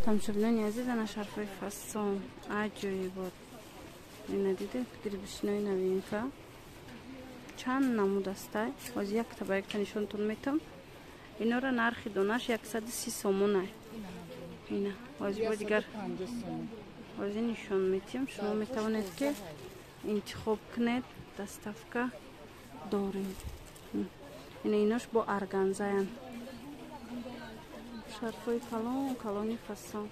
Тамошобинони азиз, ана шарфҳои фасон аҷоибот. Ина дидед, гирбишинои новинка. Чанд намуд астай. Ҳозир якта ба якта нишонтон метам. Инора нархи донаш 130 сомонай. Ина, ҳозир бо дигар ҳозир нишон метиҳам. Шумо метавонед ки интихоб кунед, доставка дорем. Ина инош бо органзаян. Шарфҳои калон калони фасон.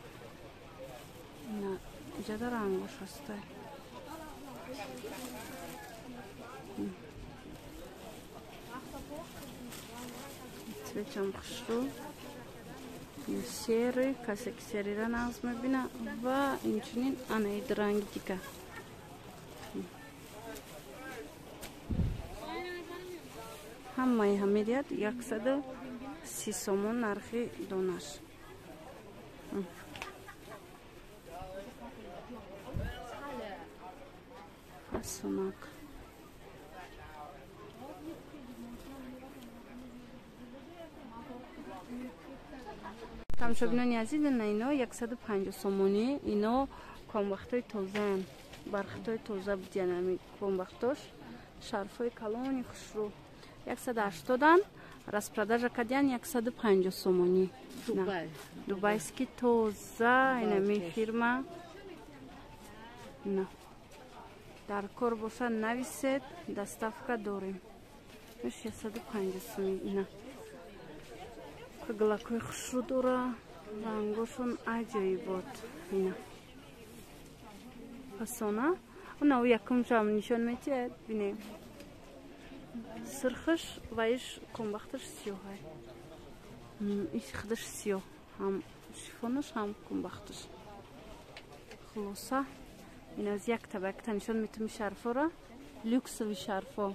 Ина иҷода рангош ҳастай. Цветам хушрӯ, серый, касе ки серыйра нағз мебина ва инчунин анаид ранги дига. Ҳамаи ҳамин ряд 130 сомон нархи донаш. Фасонак. Тамошобинони азиз, ина ино 150 сомонӣ. Ино комбахтҳои тозаанд, бархтҳои тоза будиян ами комбахтош. Шарфҳои калони хушрӯ 180-ан, распродажа кардиян 150 сомонӣ. Дубайски тоза, инами фирма. На дар кор боша нависед, доставка дорем. 150 сомонӣ. Ина каглакҳои хушрӯ дора, рангошон аҷоибот. Ина фасона. Она у якумшам нишон метиҳад, бинем. Сирхиш ва иш комбахташ сиёҳай. Иш худаш сиёҳ, ҳам шифонаш, ҳам комбахташ. Хулоса, ин аз якта ба якта нишон метавонем шарфҳоро, люксови шарфҳо.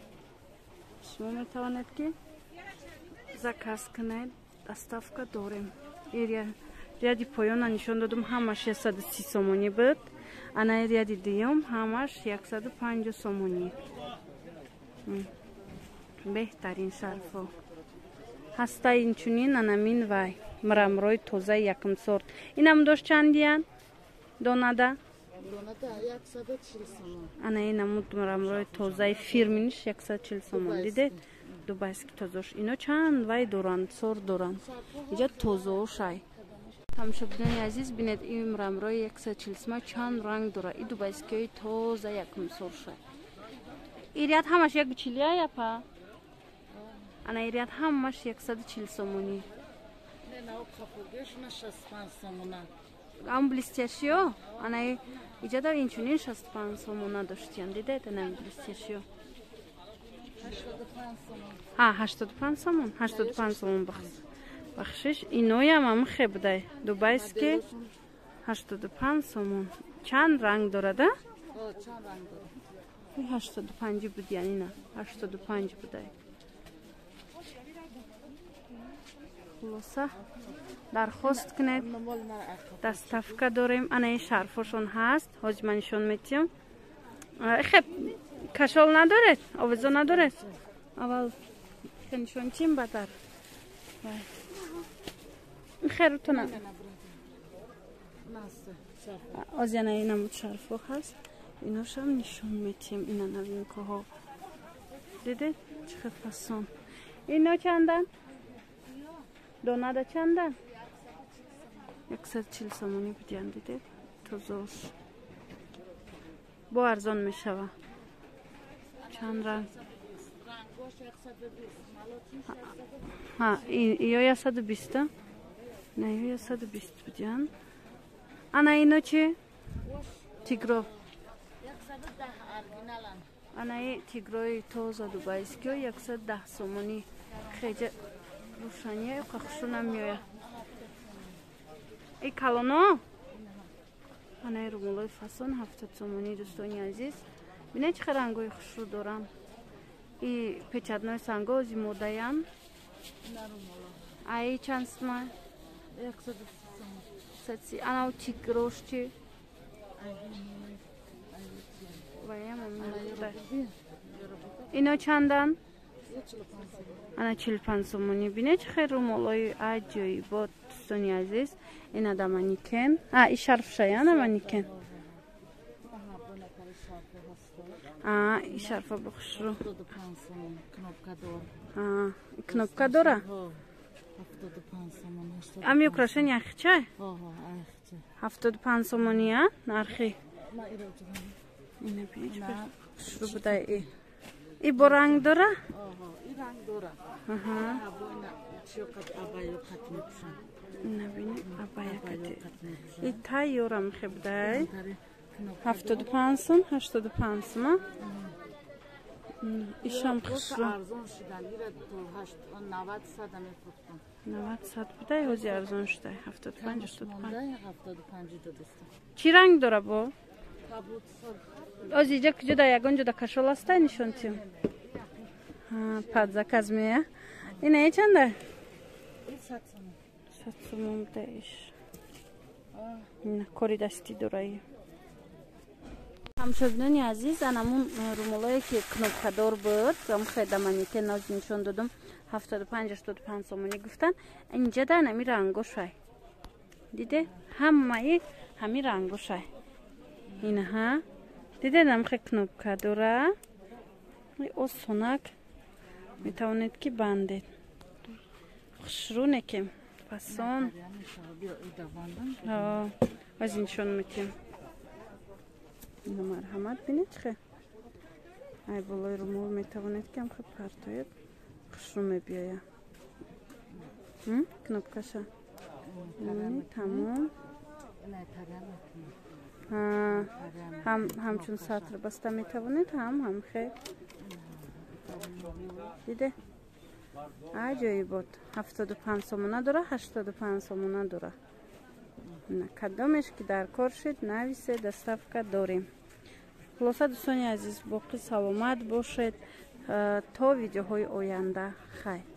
Шумо метавонед ки заказ кунед, доставка дорем. Ряди поёна нишон додум, ҳамаш 130 сомонӣ буд. Ана ряди дуюм ҳамаш 150 сомонӣ. Беҳтарин шарфҳо ҳаста. Инчунин анамин вай мрамрои тозаи якум сорт. Инам дошт чандиян донада? Ана инамуд мрамрои тозаи фирминиш 140 сомон. Дидед? Дубайски тозош. Ино чанд вай доранд, сорт доранд. Иҷа тозоошай. Тамошобинони азиз, бинед ин мрамрои 140 сомон чанд ранг дора. И дубайскиҳои тоза якум сортшай. Иряд ҳамаш 140 япа? Ана иряд ҳамаш 140 сомонӣ. Ам блестящиё? Ана иҷада инчунин 65 сомона доштиян. Дидед ана блестящиё? Ҳа, 85 сомон, 85 сомон бахшиш. Иноям амхе будай. Дубайски 85 сомон. Чанд ранг дорада? 85 буд, яъне ина 85 будай. Хулоса, дархост кунед, доставка дорем. Ана ин шарфҳошон ҳаст, ҳозир ман нишон метиҳам. Хеб, кашол надоред, овезо надоред? Аввал нишон тиҳем, баъд херутона. Ҳозир ана инамуд шарфҳо ҳаст, иношам нишон метиҳем. Ина новинкаҳо. Дидед чӣ хел фасон. Ино чандан? Донада чандан? 140 сомонӣ будиян. Дидед? Тозош. Бо арзон мешава. Чанд ранг? Ҳа, ё 120? Не, ё 120 будиян. Ана ино чи? Тигро. Анаи тигрои тоза дубайскиё 110 сомонӣ. Хеҷа рӯшания қахшу намеояд. И калоно? Анаи румолои фасон 70 сомонӣ, дӯстони азиз. Бинед чӣ хел рангҳои хушрӯ доранд. И печатной санго ози модаян. Аи чанд сумай? 130. Анау тигрош чи? Ино чандан? Ана 45 сомонӣ. Бинед чӣ хел румолои аҷоибот. Дӯстони азиз, ина да манекен. А, и шарф шаяна манекен. А, и шарфа бухшру. А, кнопка дора? Ами украшения ахча? 75 сомони, а? Нархи. Ина бинед, хушру будай и. И бо ранг дора? И ранг дора. Аҳа. Абая Ина бинед, абая кати. И тайёра мехе будай. 75 сом, 85 сом. Ишам хушру. Арзон шудан. Ира то 90 сад мефурӯхтам. 90 сад будай, ҳози арзон шудай. 75, 85. 75 додастам. Чӣ ранг дора бо? Кабуд, сурх. Ози иҷа куҷо да ягон ҷода кашол астай нишон тиём. Под заказ мея. Ина е чанда? 100 сомон. 100 сомон будай иш. Ина кори дастӣ дораи. Ҳамшобинони азиз, анамун румолое ки кнопкадор буд, ам да манекен ноз нишон додум, 75-85 сомонӣ гуфтан. Инҷа да анами рангошай. Диде? Ҳамаи ҳами рангошай. Инаҳа. Диде, намхе кнопка дора. Осонак метавонед ки бандед. Хушрӯ некем. Фасон. Аз нишон метиҳем. Ина марҳамат, бинед чихе. Ай болои румол метавонед ки ҳамхе партоед, хушрӯ мебиёя. Кнопкаша. Тамом. Ҳам ҳамчун сатр баста метавонед, ҳам ҳамхе. Диде? Аҷоибот. 75 сомона дора, 85 сомона дора. Кадомеш ки дар кор шид, нависе, доставка дорем. Хулоса, дӯстони азиз, боқӣ саломат бошед то видеоҳои оянда. Хайр.